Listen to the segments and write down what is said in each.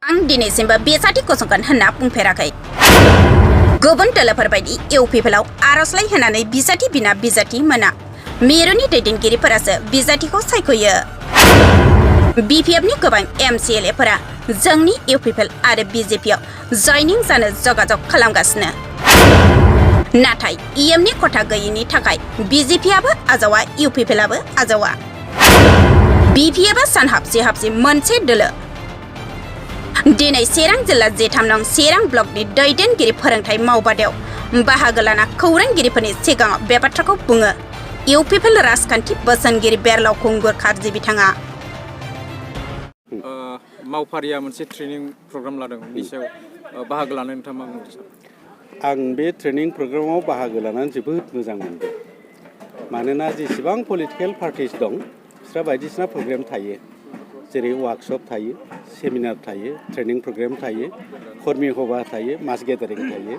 आं दिनैसिमबो बिजाथि गसंगोन होनना बुंफेराखै। गुबुन दोलोफोरबायदि इउपिपिएलआव आर'जलाइ होनानै बिजाथि बिना बिजाथि मोना। मिरुनि दैदेनगिरिफोरासो बिजाथिखौ सायख'यो। बिपिएफनि गोबां एमसिएलएफोरा जोंनि इउपिपिएल आरो बिजेपिआव जयनिं जानो जगाजग खालामगासिनो। नाथाय इएमनि खथा गैयैनि थाखाय बिजेपिआबो आजावा इउपिपिएलआबो आजावा। बिपिएफआ सानहाबसि हाबसि मोनसे दोलो। दिनै चिरां जिल्ला J3 नं चिरां ब्लकनि दैदेनगिरि फोरोंथाय मावबादायाव बाहागो लाना खौरांगिरिफोरनि सिगाङाव बे बाथ्राखौ बुङो इउपिपिएल राजखान्थि बोसोनगिरि बेरलाव खुंगुर खारजि बिथाङा। मावफारिया मोनसे ट्रेनिं प्रग्राम लादों बिनि सायाव बाहागो लानो नोंथाङा मा बुंनो सानो? आं बे ट्रेनिं प्रग्रामाव बाहागो लानानै जोबोद मोजां मोनदों। मानोना जेसेबां पलिटिकेल पार्टिस दं बिस्रा बायदिसिना प्रग्राम थायो, जेरै वार्कशप थायो, सेमिनार थायो, ट्रेनिं प्रग्राम थायो, कर्मि सभा थायो, मास गेदारिं थायो।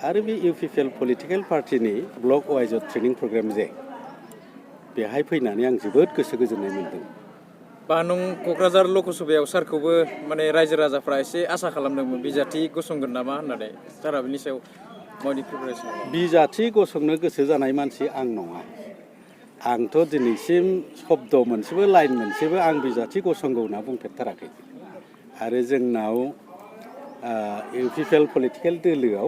आरो बे इउपिपिएल पलिटिकेल पार्टिनि ब्लक वाइज ट्रेनिं प्रग्राम जे बेहाय फैनानै आं जोबोद गोसो गोजोननाय मोनदों। बा नों क'क्राझार लकसभायाव सारखौबो माने रायजो राजाफ्रा एसे आसा खालामदोंमोन बिजाथि गसंगोन नामा होननानै, सारा बिनि सायाव माबायदि प्रिपारेसन? बिजाथि गसंनो गोसो जानाय मानसि आं नङा। आंथ' दिनैसिम शब्द मोनसेबो लाइन मोनसेबो आं बिजाथि गसंगौ होनना बुंफेरथाराखै। आरो जोंनाव इउपिपिएल पलिटिकेल दोलोआव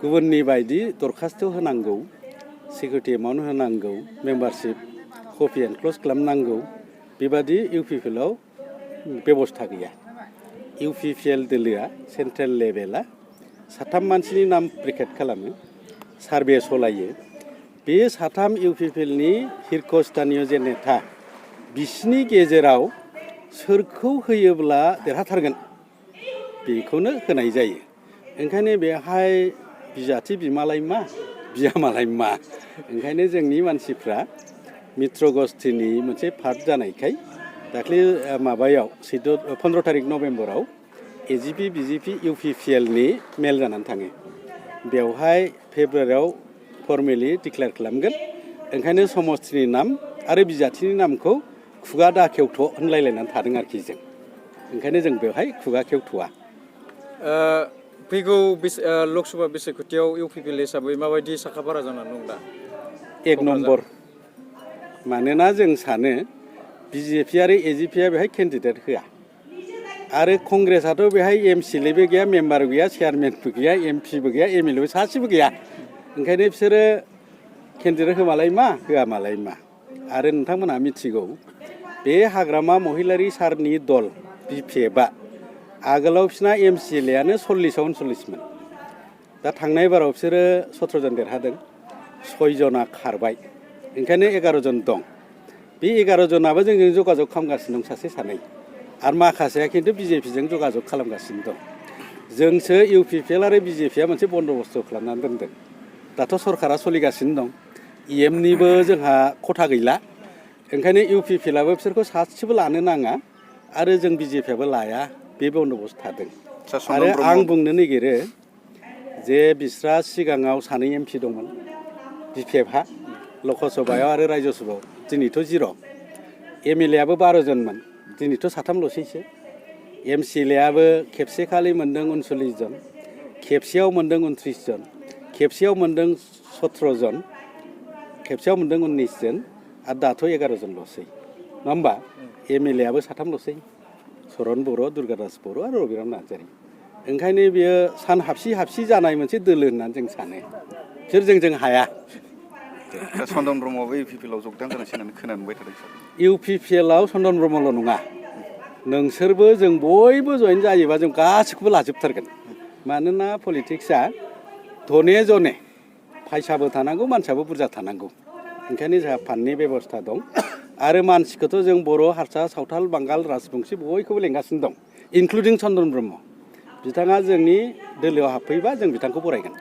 गुबुननि बायदि दरखास्त होनांगौ, सिकिउरिटि एमाउन्ट होनांगौ, मेम्बारशिप कपि एनक्ल'ज खालामनांगौ, बेबादि इउपिपिएलआव बेबस्था गैया। इउपिपिएल दोलोआ सेन्ट्रेल लेभेला साथाम मानसिनि नाम प्रिकेट खालामो, सार्भे सलायो। बे साथाम इउपिपिएलनि हिरकस्थानीय जे नेता बिसिनि गेजेराव सोरखौ होयोब्ला देरहाथारगोन बेखौनो होनाय जायो। ओंखायनो बेहाय बिजाथि बिमालाय मा बियामालाय मा, ओंखायनो जोंनि मानसिफ्रा मित्र गस्थिनि मोनसे पार्ट जानायखाय दाख्लै माबायाव 15 तारिख नभेम्बराव एजिपि बिजेपि इउपिपिएलनि मेल जानानै थाङो। बेवहाय फेब्रुवारियाव फर्मेलि डिक्लेयार खालामगोन। ओंखायनो समस्थिनि नाम आरो बिजाथिनि नामखौ खुगा दाखेवथ' होनलायलायनानै थादों आरोखि जों। ओंखायनो जों बेवहाय खुगा खेवथ'वा। फैगौ लकसभा बिसायख'थियाव इउपिपिएल हिसाबै माबायदि साखाफारा जानानै दं दा? 1 नम्बर। मानोना जों सानो बिजेपि आरो एजिपिआ बेहाय केन्डिडेट होआ। आरो कंग्रेसआथ' बेहाय एमसिएलएबो गैया, मेम्बार गैया, चेयारमेनबो गैया, एमपिबो गैया, एमएलएबो सासेबो गैया। ओंखायनो बिसोरो केन्डिडेट होमालाय मा होआ मालाय मा। आरो नोंथांमोनहा मिथिगौ बे हाग्रामा महिलारि सारनि दल बिपिएफआ आगोलाव बिसिना एमसिएलएआनो 40-39मोन। दा थांनाय बाराव बिसोरो 17 जन देरहादों, 6 जना खारबाय। ओंखायनो 11 जन दं। बे 11 जनाबो जोंजों जगाजग खालामगासिनो दं सासे सानै। आरो माखासेया खिन्थु बिजेपिजों जगाजग खालामगासिनो दं। जोंसो इउपिपिएल आरो बिजेपिआ मोनसे बन्द'बस्त खालामनानै दोनदों। दाथ' सरकारा सोलिगासिनो दं। इएमनिबो जोंहा खथा गैला। ओंखायनो इउपिपिएलआबो बिसोरखौ सासेबो लानो नाङा आरो जों बिजेपिआबो लाया, बे बन्द'बस्त थादों। आरो आं बुंनो नागिरो जे बिस्रा सिगाङाव सानै एमपि दंमोन बिपिएफहा, लकसभायाव आरो रायजोसभायाव, दिनैथ' 0। एमएलएआबो 12 जनमोन, दिनैथ' 3ल'सैसो। एमसिएलएआबो खेबसे खालि मोनदों 39 जन, खेबसेयाव मोनदों 29 जन, खेबसेयाव मोनदों 17 जन, खेबसेयाव मोनदों 19 जन, आरो दाथ' 11 जनल'सै। नङा होमबा? एमएलएआबो 3ल'सै, चरन बर', दुर्गादास बर' आरो रबिराम नार्जारि। ओंखायनो बियो सान हाबसि हाबसि जानाय मोनसे दोलो होननानै जों सानो। बिसोर जों हाया। चन्दन ब्रह्मआबो इउपिपिएलआव जगदान जानोसै होननानै खोनानो मोनबाय थादों सार। इउपिपिएलआव चन्दन ब्रह्मल' नङा, नोंसोरबो जों बयबो जइन जायोबा जों गासैखौबो लाजोबथारगोन। मानोना पलिटिक्सआ धने जने, फायसाबो थानांगौ, मानसियाबो बुरजा थानांगौ। ओंखायनो जोंहा फान्डनि बेबस्था दं। आरो मानसिखौथ' जों बर', हारसा, सावथाल, बांगाल, राजबंसि बयखौबो लेंगासिनो दं, इनक्लुडिं चन्दन ब्रह्म। बिथाङा जोंनि दोलोआव हाबफैबा जों बिथांखौ बरायगोन।